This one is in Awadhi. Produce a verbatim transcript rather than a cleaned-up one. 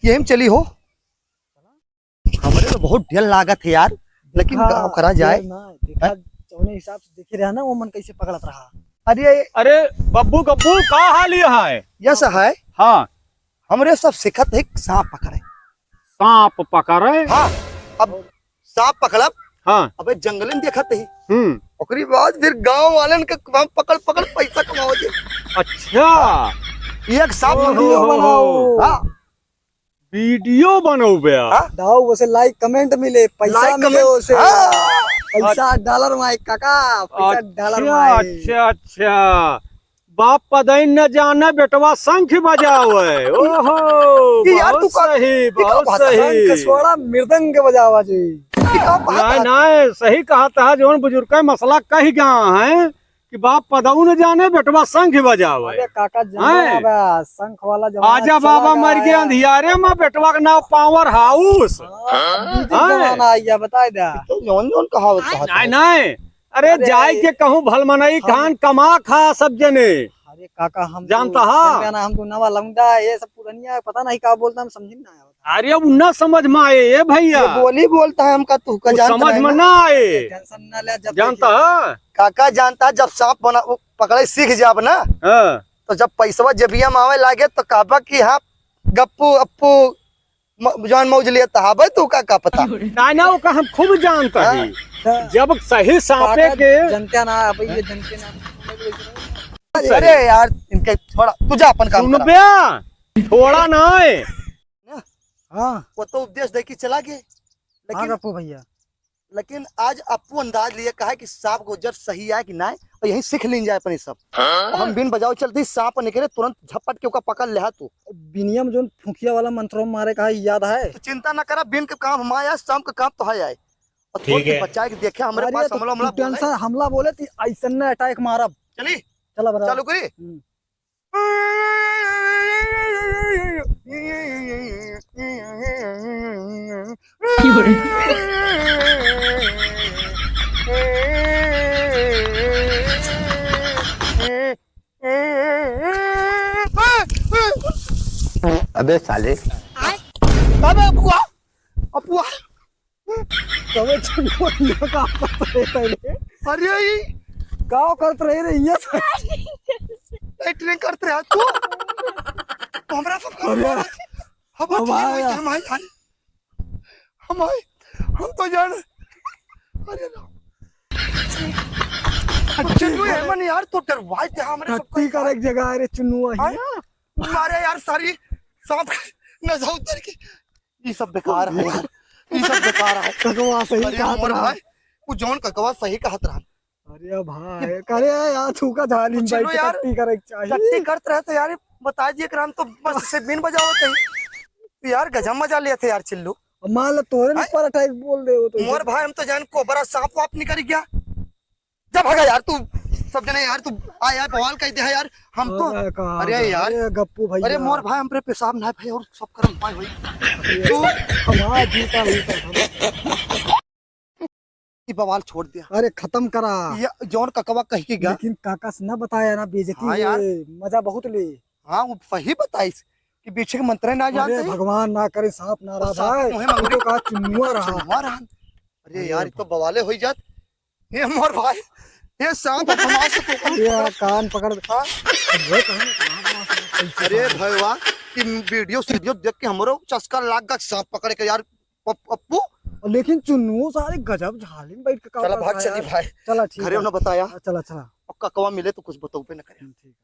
यही में चली हो। हमरे तो बहुत डर लागत है यार, लेकिन हाँ, का करा जाए? डर ना, देखा, हैं? जौने हिसाब से देखे रहा ना, वो मन कैसे पकड़त रहा। अरे, अरे बब्बू गब्बू, का हाल ये है? यस है। हाँ। हमरे सब सिखत है सांप पकड़े। सांप पकड़े? हाँ, अब सांप पकड़ब। हाँ। अबे जंगल में देखत ही। हम्म। ओकरी बाद फिर गांव वालन के सांप पकड़ पकड़ पैसा कमाओ जी। अच्छा। एक सांप ओहो। पकड़ वीडियो बनाओ। हाँ। वीडियो बनौबे? हाँ? दाऊ, उसे like comment मिले, पैसा like मिले comment। उसे। हाँ। पैसा अच्छा। डॉलर में आए, काका, पैसा डॉलर में अच्छा, आए। अच्छा, अच्छा। बाप पदई न जाने, बेटवा शंख बजावे। ओहो, ई यार, बहुत तू का, सही, ई का बहुत बात है? सही। शंख, स्वड़ा, मृदंग बजावा जी। ई का बात नहीं, है? नहीं, सही कहत है, जौन बुजुर्ग का मसला कहि गया है कि बाप पदऊ न जाने, बेटवा शंख बजावे। अरे काका, जमाना हैं? बा, शंख वाला जमाना आजा चला बाबा, गया मर गया है। अंधियारे में, बेटवा का नाम power house। हाँ, अब DJ हैं? जमाना आ गया, बताए द्या। तो जौन जौन कहावत कहत नहीं, है। नहीं। अरे अरे, जाए के कहूँ भलमनई हम खान कमा खा सब जने। अरे काका, हम जानता तो हा? जान गया ना, हम तो नवा लौंडा, ये सब पुरनिया, पता नहीं का बोलता, हम समझ में ना आवत। अरे अब ना समझ में आए, ए भैया। ये बोली बोलता है, हमका तू का वो जानता समझ नहीं में ना। ना आए। टेंशन ना ले, जब जानता देखिए। हा? काका जानता, जब सांप बना, वो पकड़े सीख जाब ना, हाँ। तो जब पैसवा जेबिया में आवे लागे, तो कहबा कि हाँ, गप्पू, अप्पू, म-, जान मौज लिया त हबे, तू का, का पता? ना, ना, ओका हम खूब जानता हाँ। ही। हाँ। जब सही सांपे काका के जनते ना, अब ये जनते ना। अरे यार, इनके छोड़ा, तू जा अपन काम करा। सुनबे, छोड़ा ना है। हाँ। वो तो उपदेश दे के चला गए, हाँ, लेकिन गप्पू भैया। लेकिन आज अप्पू अंदाज लिए कहा कि सांप को जब सही आए कि नाय, और यहीं सीख लीन जाए अपने सब। हाँ? और हम बिन बजाओ चलती, सांप निकले, तुरंत झपट के ओका पकड़ ले हा तू। बिनिया में जोन फुकिया वाला मंत्रो मारे का है, याद है? तो चिंता ना करा, बिन के काम हम आया, सांप का काम तो है आए। और थोड़ी ठीक है। बचाए के देखे, हमरे अरे पास तो हमला, हमला तू बोले। Tension, हमला बोले ती ऐसन ना attack मारब। चली? चला बरा। चालू करी? हम्म। अबे साले। अबे अपुआ, अपुआ। तबे चुनुआ का करत रहे रे। अरे ई का करत रहे रे ये? Acting करत रहे तू। हमरा सब का अरे। हम हम आए। हम आए, हम आए। हम आए। हम तो जान। अरे ना। चुन्नू, ये मन यार, तो डरवाए थे हमरे सब टट्टी का। करे एक जगह, अरे चुन्नू आई। हाँ? मारे यार, सारी सांप न जाऊ उतर के। ई सब बेकार है यार, ई सब बेकार है। ककवा सही अरे कहत मोर रहा। भाई, उ जौन ककवा सही कहत रहा। अरे भाई, अरे यार, थूका झाली में चलो बैठ के यार, टट्टी करे के चाही। टट्टी करत रहे तो यार, बता दिए कि हम तो मस्त से बीन बजावत है। तो यार, गजब मजा लेते यार, चिल्लू। अब मान लो तोरे हैं? ऊपर attack बोल दे हो तो मोर भाई, हम तो जान कोबरा सांप वाप निकल गया। जा भागा यार तू, सब जने यार तू आ यार बवाल कर दे है यार, हम तो अरे कहाँ अरे गए? यार, अरे गप्पू भैया। अरे मोर भाई हमरे पेशाब ना भाई और सब करम पाए होई। अरे तू हमारा जूता ही तो हम ये बवाल छोड़ दिया। अरे खत्म करा। ये जौन ककवा कह के गया। लेकिन काका से ना बताया ना, बेइज्जती हाँ यार। ले, मजा बहुत ले। हाँ वो सही बताइस कि पीछे के मंत्र ना अरे जानते। भगवान ना करे सांप ना तो रहा सांप भाई। मुँहे मंगरी। तो कहा चुनुआ रहा। चुनुआ रहा। अरे अरे यार, ये तो भाई। बवाले हो जात। ये मोर भाई, ये सांप बदमाश है, तो ये यार कान पकड़। हाँ? अब वो कहाँ है? कहाँ बड़ा सांप? कैसे अरे सांप? भाई वाह, कि वीडियो सीडियो देख के हमरो चस्का लाग गया सांप पकड़ के यार, पप-, पप्पू। और लेकिन चुन्नू सारे गजब झाली में बैठ के का चला करता भाग है चली यार? भाई। चला ठीक घरे है। ना बताया। हाँ, चला, चला। और ककवा मिले तो कुछ बतौबे न करे। हम्म, ठीक है।